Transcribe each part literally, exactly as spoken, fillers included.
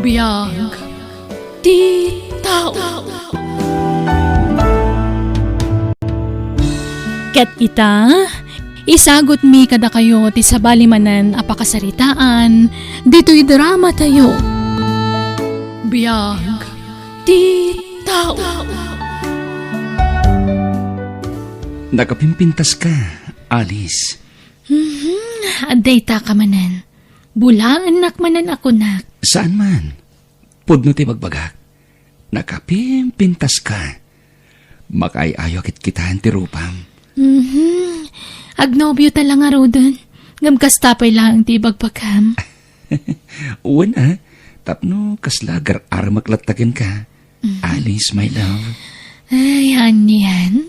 Biag ti tao. Ket ita, isagutmi kadakayo ti sabali manen a pakasaritaan ditoy dramatayo. Biag ti tao. Nakapimpintaska, Alice. Mhm, adda ita ka manen. Bulaennak manen a kunak. Saan man. Pudno ti bagbagak. Nakapimpintaska. Makaay-ayo a kitkitaen ti rupam. Mhm. Agnobio ta la ngaruden. Ngem kasta pay laeng ti ibagbagam. Wen a, tapno kasla agar-aramek latta kenka. Mhm. Alice, my love. Ay, anian?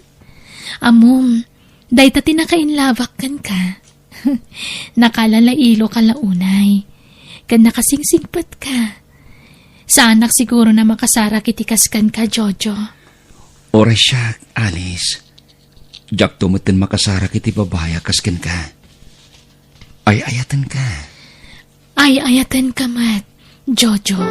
Ammom, dayta ti nakainlabak kenka. Nakalalailo ka la unay. Ken nakasingsingpetka. Saanak siguro a makasarak iti kas kenka, Jojo. Uray siak, Alice. Diakto metten makasarak iti babai a kas kenka. Ay-ayatenka. Ay-ayatenka met, Jojo.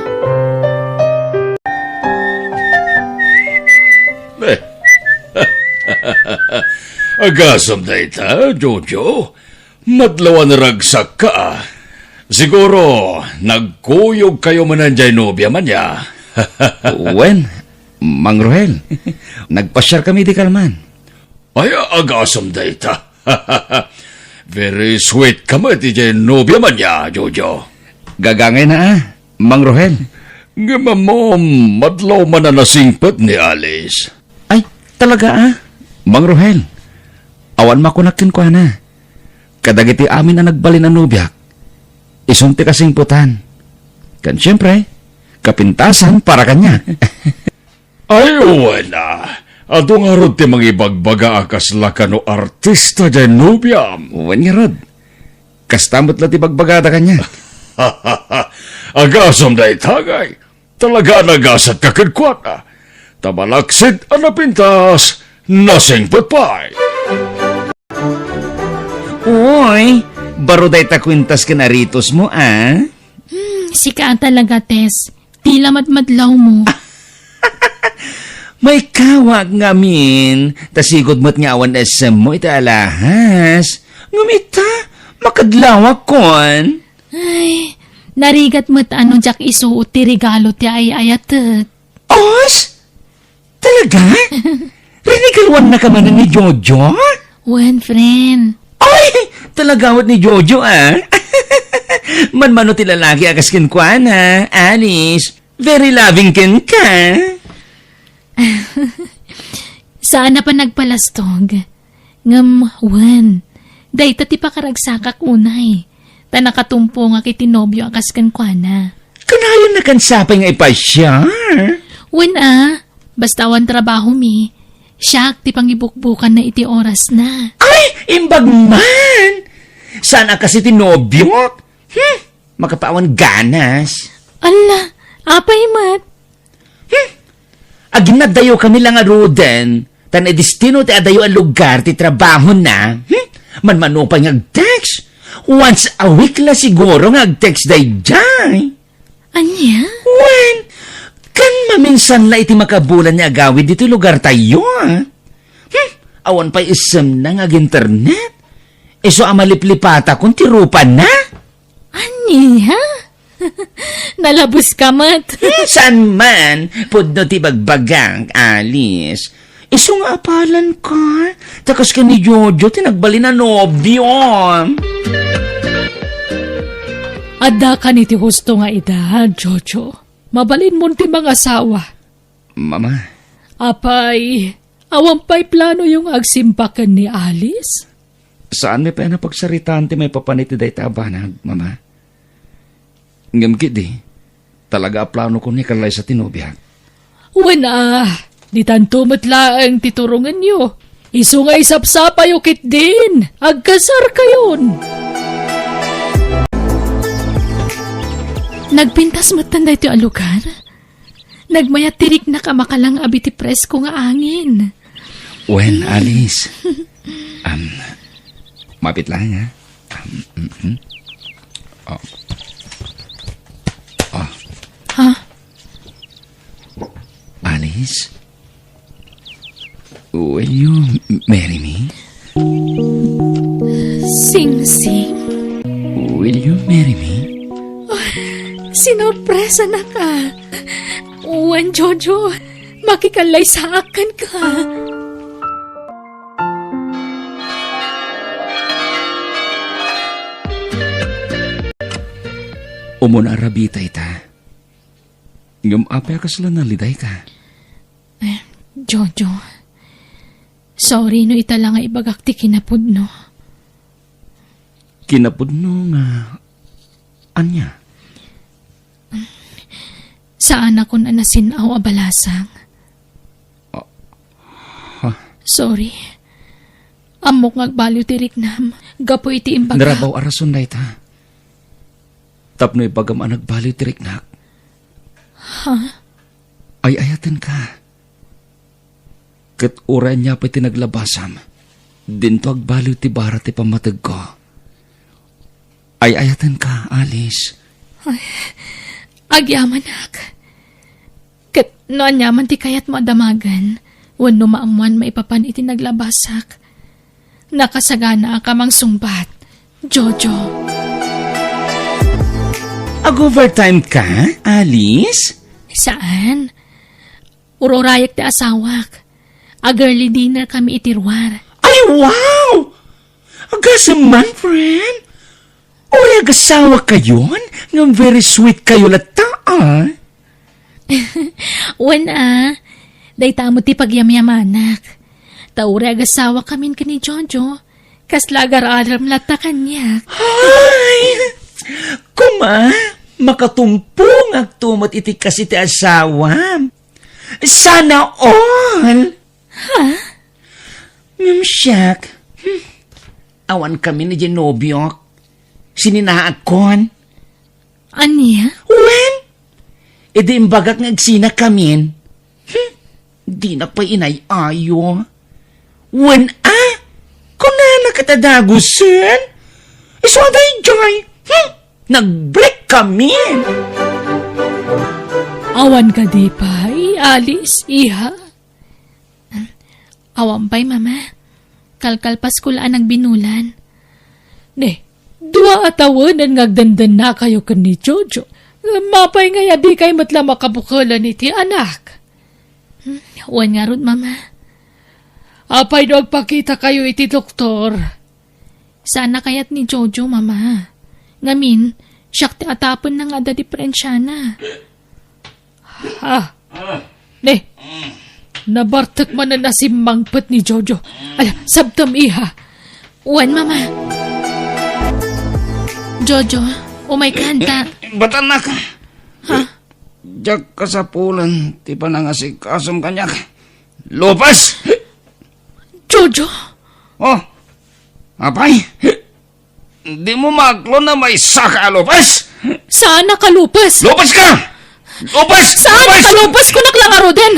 Agasem dayta, Jojo? Madlaw a naragsakka. Siguro, nagkuyogkayo manen diay nobiam ania. Wen, Mang Rohel, nagpasiarkami idi kalman. Ay, agasem dayta. Very sweet ka met idiay nobiam ania, Jojo. Gagangayna a, Mang Rohel. Ngem ammom, madlaw man a nasingpet ni Alice. Ay, talaga a, Mang Rohel. Awan makunak kenkuana. Kadagiti amin a nagbalin a nobiak, isun ti kasingpetan. Ken siempre, kapintasan para kaniak. Ay, wen a. Adu ngarud ti mangibagbaga a kasla kano artista diay nobiam. Wen ngarud. Kasta met la ti bagbagada kaniak. Agasem dayta, ngay. Talaga a nagasatka kenkuana. Ta malaksid a napintas, nasingpet pay. Uy, baro dayta kuentas ken aritosmo, a? Hmm, sika a talaga, Tess. Tila madmadlawmo. Maikawak ngamin, ta sigud met nga awan essemmo iti alahas. Ngem ita, makadlawak kon. Ay, narigat met a no diak isuot ti regalo ti ay-ayatek. Os? Talaga? Rinigaluannaka manen ni Jojo? Wen, friend. Ay! Talaga met ni Jojo, a? Manmano ti lalaki a kas kenkuana, Alice. Very loving kenka. Saan a panagpalastog. Ngem, wen, dayta ti pakaragsakak unay, ta nakatumpongak iti nobio a kas kenkuana. Kanayon a kansa pay nga ipasiar? Wen a, basta awan trabahomi, siak ti pangibukbukanna iti orasna. Ay, imbag man! Saan a kas iti nobiok? Hmm, makapaawan ganas. Alla, apay met? Hmm? Aginnadayokami la ngaruden, ta nadistino ti adayo a lugar ti trabahona. Hmm? Manmano pay nga ag-text. Once a week la siguro nga ag-text daydiay. Ania? Wen, ken maminsan la iti makabulan nga agawid ditoy lugartayo, a. Hmm? Awan pay issemna nga ag-internet. Isu a maliplipatakon ti rupana. Ania? Nalabuska met. Hmm, saan man? Pudno ti bagbagak, Alice. Isu nga apalan ka, ta kas ken ni Jojo ti nagbalin a nobio. Adda kan iti husto nga edad, Jojo. Mabalinmon ti mangasawa. Mama. Apay, awan pay planoyo nga agsimba ken ni Alice? Saanmi pay a napagsaritaan ti maipapan iti dayta a banag, Mama. Ngem ketdi, talaga a planokon nga ikallaysa ti nobiak. Wen a, ditanto met laeng ti turongenyo. Isu nga isapsapayo ketdin, agkasarkayon. Nagpintas metten daytoy a lugar. Nagmayat ti riknak a makalang-ab iti presko nga angin. Wen, Alice. Am, mapit lang, ha? Am, mhm. Oh. Oh. Will you marry me? Singsing? Will you marry me? Sinorpresa na ka. Wen, Jojo, makikallaysaak kenka. Umuna a rabii dayta. Ngem apay a kasla nalidayka? Eh, Jojo, sorry no ita la nga ibagak ti kinapudno. Kinapudno nga ania? Saanakon a nasin-aw a balasang. Ah, ha? Sorry. Ammok nga agbaliw ti riknam gapu iti imbagak. Narabaw a rason dayta. Tapno ibagam a nagbaliw ti riknak. Ha? Ay-ayatenka. Ket uray ania pay ti naglabasam, dinto agbaliw ti bara ti pammategko. Ay-ayatenka, Alice. Ay, agyamanak. Ket no ania man ti kayatmo a damagen, wenno maammoan maipapan iti naglabasak, nakasaganaak a mangsungbat, Jojo. Ag-overtime ka, Alice? Saan. Ururayek ti asawak. Ag-early dinner kami iti ruar. Ay, wow! Agasem man, friend. Uray agasawak kayon, ngem very sweet kayo latta, ah. Wen, a. Dayta met ti pagyamyamanak. Ta uray agasawak kamin ken ni Jojo, kasla agar-arem latta kaniak. Ay! Kuma, makatumpongakto met iti kas iti asawam. Sana all! Ha? Ngem siak, hmm, awan kami ni diay nobiok. Sininaakon. Ania? Wen, idi imbagak nga agsina kamin, hmm, dinak pay inay-ayo. Wen a, kunana ket a dagusen. Isu a daydiay, hmm, nag-break kami. Awan kadi pay, Alice, iha? Awan pay, Mama. Kalkalpasko la a nagbinulan. Ne, dua a tawenen nga agdendennakayo ken ni Jojo. Apay ngay a dikay met la makabukelen iti anak? Hmm, wen ngarud, Mama. Apay no agpakitakayo iti doktor? Saan a kayat ni Jojo, Mama. Ngamin, siak ti atapenna nga adda diferensiana. Ha? Ne, nabartek manen a simmangpet ni Jojo. Ala, sabtem, iha. Wen, Mama. Jojo, umay ka, anta. Batanak. Ha? Diak kasapulan ti panangasikasom kaniak. Lupes! Jojo? Oh, apay? Dimo maaklon a maysaka a lupes? Saan a kalupes? Lupes ka! Lupes! Saan a kalupes? Kunak la ngaruden.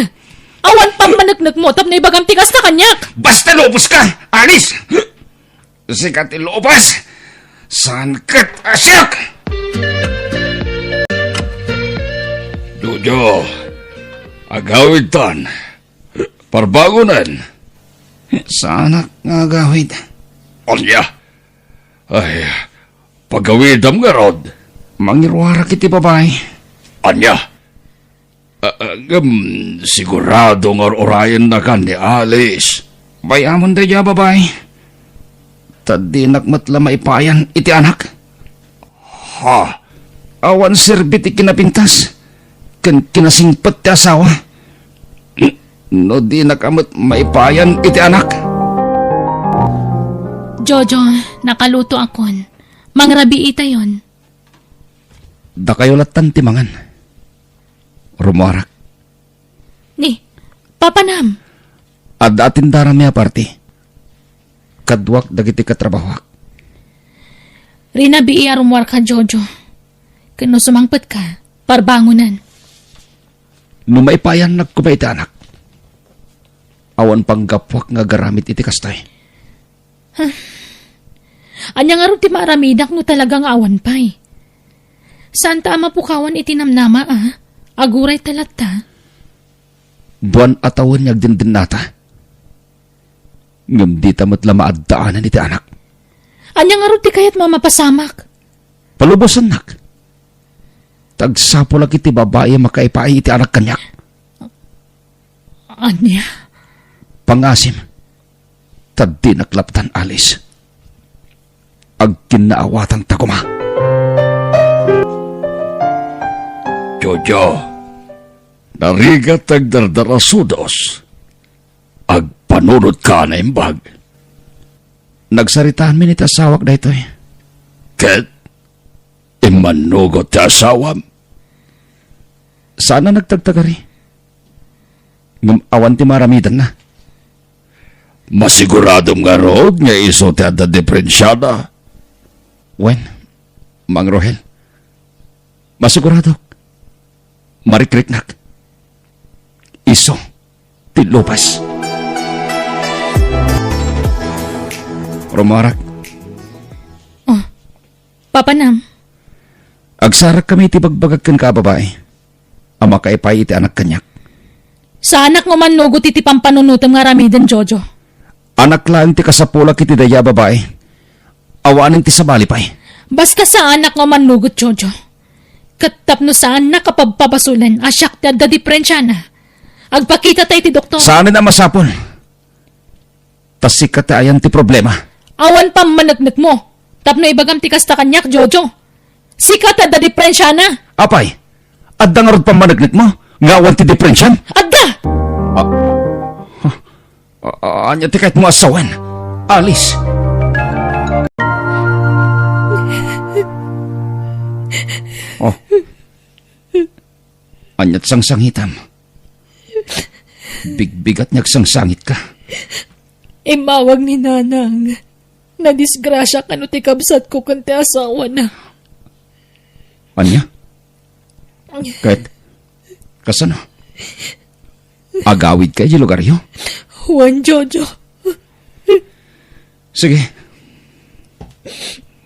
Awan pammaneknekmo tapno ibagam ti kasta kaniak. Basta lupes ka, Alice! Sika ti lupes, saan ket a siak! Jojo, agawidtan. Parbangonen. Saanak nga agawid. Ania? Ay, pagawidam ngarud. Mangiruarak iti babai. Ania? Ah, ah, ngem, sigurado nga ur-urayennakan ni Alice. Bay-amon daydiay a babai. Ta dinak met la maipayan iti anak. Ha? Awan serbi ti kinapintas ken kinasingpet ti asawa. No dinak a met maipayan iti anak. Jojo, nakalutoakon. Mangrabiitayon. Dakayo lattan ti mangan. Rumuarak. Ni, papanam? Adda atindaranmi a parti. Kaduak dagiti katrabahoak. Rinabii a rumuarka, Jojo. Ken no sumangpetka, parbangonen. No maipayannak koma iti anak, awan panggapuak nga agaramid iti kastoy. Huh. Ania ngarud ti maaramidak no talaga nga awan pay? Saanta a mapukawan iti namnama, a? Aguray ta latta. Duan a tawen nga agdindinata. Ngem dita met la maaddaanan iti anak. Ania ngarud ti kayatmo a mapasamak? Palubosannak. Tagsapulak iti babai a makaipaay iti anak kaniak. Ania? Pangasim. Ta dinak lapdan, Alice. Agkinnaawatan ta koma. Jojo, narigat ti agdardarasudos. Agpanunotka a naimbag. Nagsaritaanmi iti asawak daytoy. Ket immannugot ti asawam? Saan a nagtagtagari. Ngem awan ti maaramidenna. Masiguradom ngarud nga isu ti adda diperensiana? Wen, Mang Rohel, masiguradok. Marikriknak. Isu ti Lopez. Rumarak. Oh, Papa Nam. Agsarakkami iti bagbagak kenka a babai a makaipaay iti anak kaniak. Saanak nga umannugot iti pampanunotem nga aramiden, Jojo. Anak laeng ti kasapulak iti dayta a babai. Awanen ti sabali pay. Basta saanak nga umannugot, Jojo. Ket tapno saannak a pabpabasolen a siak ti adda diperensiana, agpakitata iti doktor. Saanen a masapul. Ta sika ti ayan ti problema. Awan pammaneknekmo. Tapno ibagam ti kasta kaniak, Jojo. Sika ti adda diperensiana. Apay, adda ngarud pammaneknekmo nga awan ti diperensiam? Adda! Ah, ah, ah, ania ti kayatmo a sawen? Alice. Oh. Ania ti sangsangitam? Bigbigat nga agsangsangitka. Immawag ni Nanang. Nadisgrasia kano ti kabsatko ken ti asawana. Ania? Ket kasano? Agawidka idiay lugaryo? Wen, Jojo. Sige.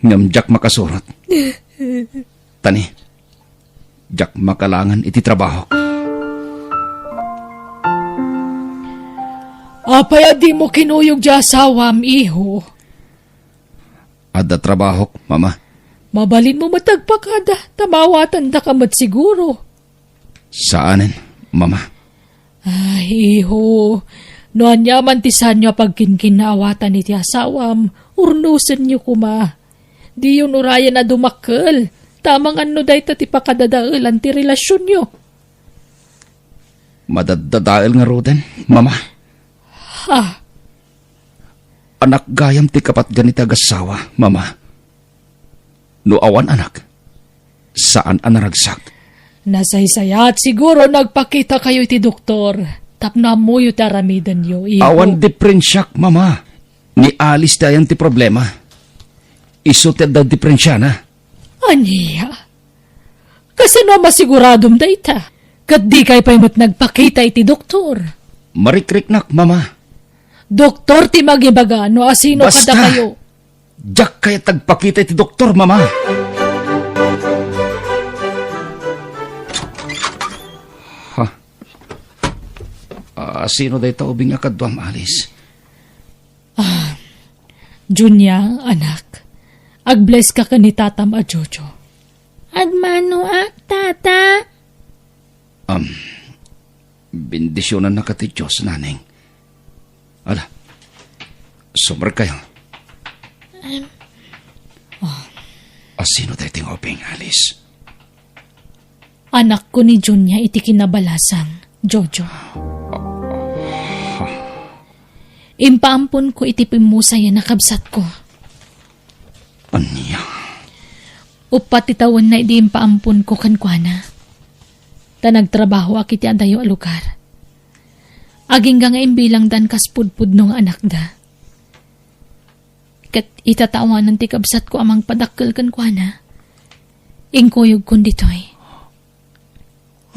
Ngem diak makasurot. Tani, diak makalangen iti trabahok. Apay a dimo kinuyog ti asawam, iho? Adda trabahok, Mama. Mabalinmo met agpakada, ta maawatandaka met siguro. Saanen, Mama. Ay, iho, no aniaman ti saanyo a pagkinkinnaawatan iti asawam, urnosenyo koma. Diyon urayen a dumakkel, ta amangan no dayta ti pakadadaelan ti relasionyo. Madaddadael ngaruden, Mama. Ha? Anak gayam ti kapatgan iti agassawa, Mama. No awan anak, saan a naragsak. Nasaysayaat siguro no agpakitakayo iti doktor tapno ammoyo ti aramidenyo, iho. Awan diperensiak, Mama. Ni Alice ti ayan ti problema. Isu ti adda diperensiana. Ania? Kasano a masiguradom dayta? Ket dikay pay met nagpakita iti doktor? Marikriknak, Mama. Doktor ti mangibaga no asino kadakayo. Basta! Diak kayat agpakita iti doktor, Mama. Ha? Ah, sino dayta ubing a kaduam, Alice? Ah, Junia, anak. Ag-bless ka ken ni tatam a Jojo. Agmanoak, tata. Am, bendisionannaka ti Dios, naneng. Ala, sumrekkayo. Em. Oh. Asino daytoy nga ubing, Alice? Anakko ni Junia iti kinabalasang, Jojo. Impaamponko iti pimmusayan a kabsatko. Ania? Uppat ti tawenna idi impaamponko kenkuana. Ta nagtrabahoak iti adayo a lugar. Agingga nga imbilangdan kas pudpudno nga anakda. Ket ita ta awanen ti kabsatko a mangpadakkel kenkuana, inkuyogkon ditoy.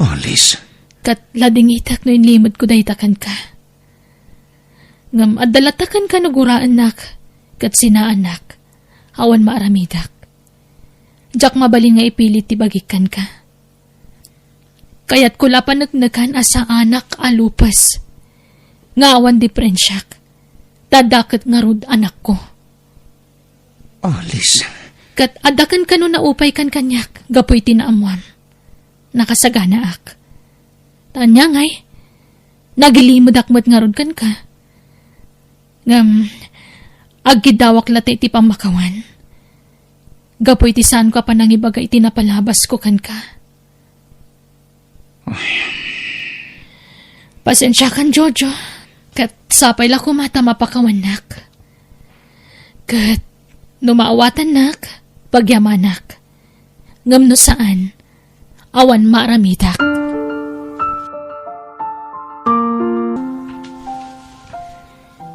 Alice. Ket ladingitek no inlimedko dayta kenka. Ngem adda latta kenka no guraennak ket sinaannak, awan maaramidak. Diak mabalin nga ipilit ti bagik kenka. Kayatko la paneknekan a saanak a lupes. Nga awan diferensiak. Ta adda ket ngarud anakko. Alice. Ket adda ken kano naupay kan kaniak gapu iti naammuam. Nakasaganaak. Ta ania ngay, nagilimedak met ngarud kenka. Ngem, agkiddawak latta iti pammakawan. Gapu iti saanko a panangibaga iti napalabasko kenka. Ay. Pasensiakan, Jojo. Ket sapay la koma ta mapakawannak. Ket no maawatannak, pagyamanak. Ngem no saan, awan maaramidak.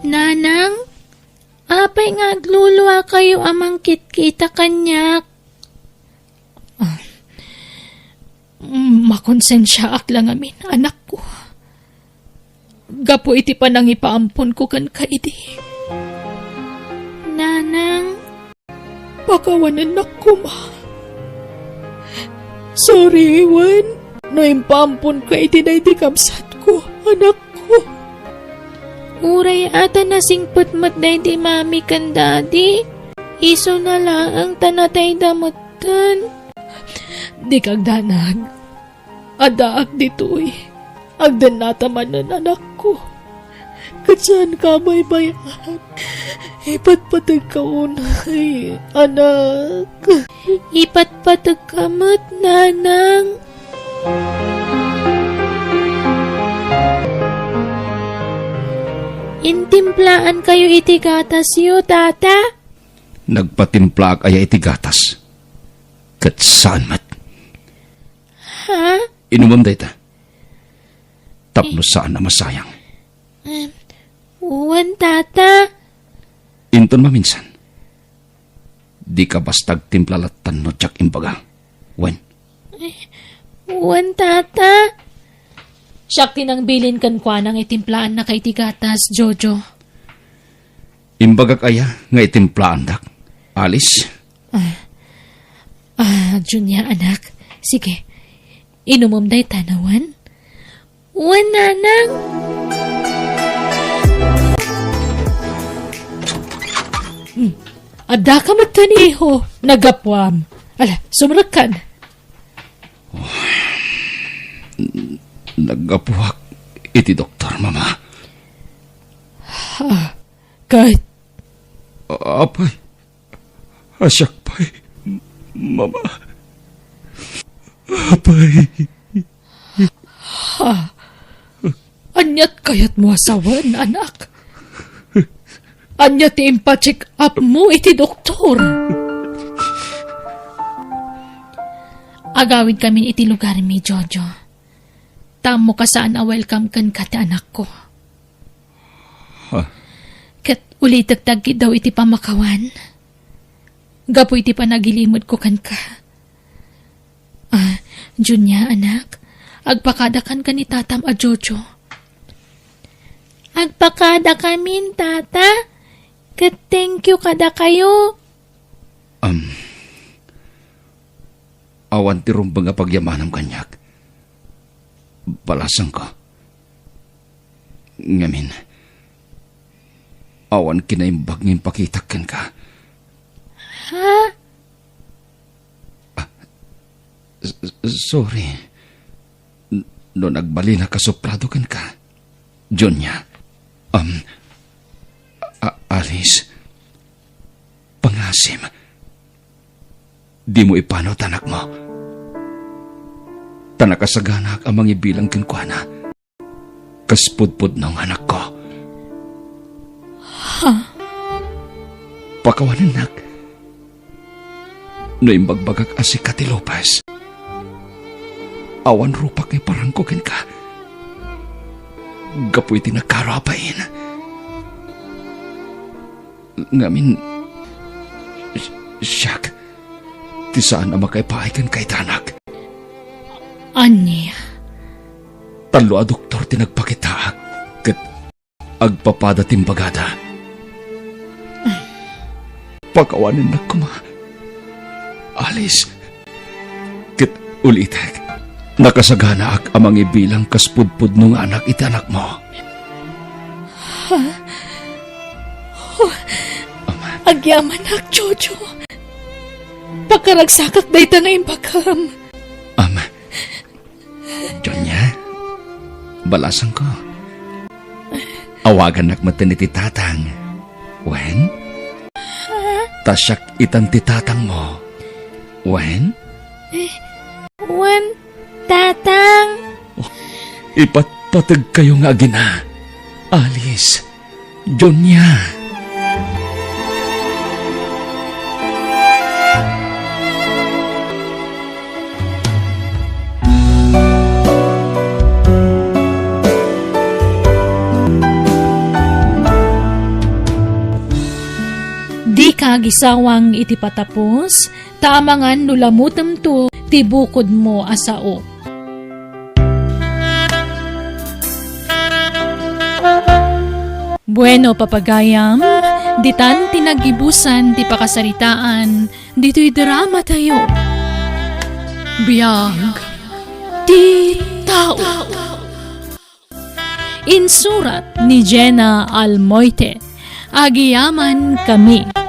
Nanang, apay nga agluluakayo a mangkitkita kaniak? Ah, mm, makonsensiaak la ngamin, anakko. Gapu iti panangipaamponko kenka idi. Nanang. Pakawanennak koma. Sorry, wen. No impaamponka iti daydi kabsatko, anakko. Uray a ta nasingpet met daydi mami ken daddy, isuna laeng ta natayda metten. Dika agdanag. Addaak ditoy. Agdennata manen, anakko. Ket saanka a baybay-an. Ipatpategka unay, anak. Ipatpategka met, nanang. Intimplaankayo iti gatasyo, tata? Nagpatimplaak aya iti gatas? Ket saan met. Ha? Inumem dayta. Tapno saan a masayang. Em, wen, tata. Inton maminsan. Dika basta agtimpla lattan no diak imbaga. Wen? Wen, tata. Siak ti nangbilin kenkuana nga itimplaannaka iti gatas, Jojo. Imbagak aya nga itimplaandak, Alice? Ah, ah, Junia, anak. Sige, inumem dayta, wen? Wen, nanang. Hmm. Addaka met ken, iho. Naggapuam. Ala, sumrekkan. Naggapuak iti doktor, Mama. Ah, ket? Apay, a siak pay, Mama. Apay. Ha? Aniat kayatmo a sawen, anak? Ania ti impa-check up mo iti doktor? Agawidkamin iti lugarmi, Jojo. Ta ammok a saan a welcome kenka ti anakko. Ha? Ket ulitek ti agkiddaw iti pammakawan. Gapu iti panagilimedko kenka. Ah, Junia, anak, agpakadakan ken ni tatam a Jojo. Agpakadakamin, tata. Ket thank you kadakayo. Am, awan ti rumbeng a pagyamanam kaniak. Balasangko. Ngamin, awan kinaimbag nga impakitak kenka. Ha? Ah, s-, s-, sorry. N-, no nagbalinak a suprado kenka, Junia. Um, a-, Alice, pangasim, dimo ipanaw ti anakmo. Ta nakasaganaak a mangibilang kenkuana. Kas pudpudno nga anakko. Ha? Pakawanennak. No imbagbagak a sika ti Lopez, awan rupak nga iparangko kenka. Gapu iti nakaro a bain. Ngamin, si-, siak ti saan a makaipaay kenka iti anak. Ania? Tallo a doktor ti nagpakitaak, ket agpapada ti imbagada. Pakawanennak koma, Alice. Ket ulitek, Nakasaganaak a mangibilang kas pudpudno nga anak iti anakmo. Ha? Oh, agyamanak, Jojo. Pakaragsakak dayta nga imbagam. Ama, Jonia, balasangko. Awagannak metten iti tatang. Wen? Ta siak itan ti tatangmo. Wen? Wen, tatang. Ipatpategkayo nga agina. Alice, Jonia. Dika agisawang iti patapos, ta amangan no lamutemto ti bukodmo a sao. Bueno, papagayam, ditan ti naggibusan ti pakasaritaan ditoy drama tayo. Biag ti tao. Insurat ni Jenna Almoite. Agiyaman kami.